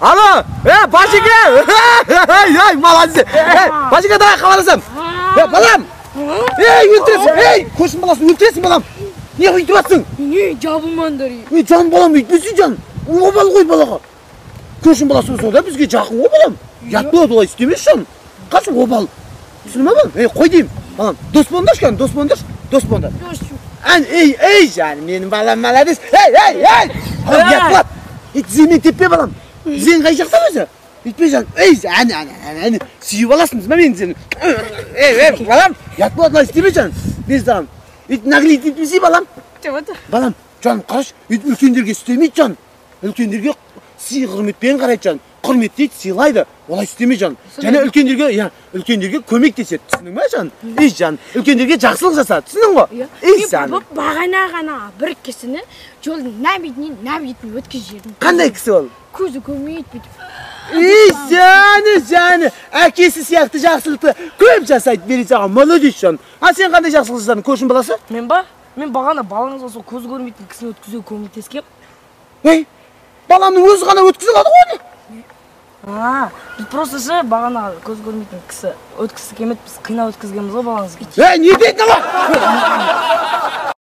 Алло, Башеке! Ей, молодец! Ей, Башеке, давай хабарласам. Ей, балам! Ей, өлтіресің! Ей, көршінің баласын өлтіресің, балам! Не өйтіп жатсың? Не, жабылмаңдар. Ей, жан балам, өйтпесей жан. Обал ғой балаға. Көршінің баласы болса да бізге жақын ғой, балам. Ұят болады, олай істемес жан. Қашы обал. Түсіндің ме, балам? Ей, қой деймін. Балам, дос болыңдаршы кәдімгі, дос болыңдаршы. Дос болыңдар. Ән, ей, ей, жаным, менің балам молодец. Ей, ей, ей! Балам, ұят болады. Ей, тіземен теппе, балам. Тізең қай жақта өзі? Өйтпе жаным. Ей, әне, әне, әне, әне. Сүйіп аласың, ма менің тіземді? Ей, ей, балам, ұят болады, олай істеме жаным. Мен саған. Өйтіп наглеть етпесей, балам. Балам, жаным, қарашы, өйтіп үлкендерге істемейді жаным. Үлкендерге сый құрметпен қарайды жаным. Құрметтейді, сыйлайды. Олай істеме жаным. Және үлкендерге, иә, үлкендерге көмектеседі. Түсіндің бе жаным? Ей жаным, үлкендерге жақсылық жаса. Түсіндің ғой? Иә. Ей жаным. Бағана ғана бір кісіні жолдың мына бетінен мына бетіне өткізіп жібердім. Қандай кісі ол? Көзі көрмейді бүйтіп. Ей, жаны, жаны, әкесі сияқты жақсылықты көп жасайды, бере саған, молодец жаным. А сен қандай жақсылық жасадың, көршінің баласы? Мен ба? Мен бағана балаңызға сол көзі көрмейтін кісіні өткізуге көмектескем. Ей, баламның өзі ғана өткізе алады ғой оны. А, біз просто ше бағана көз көрмейтін кісі өткізгісі келмеді, біз қинап өткізгенбіз ғой балаңызға. Ей, не дедің ала?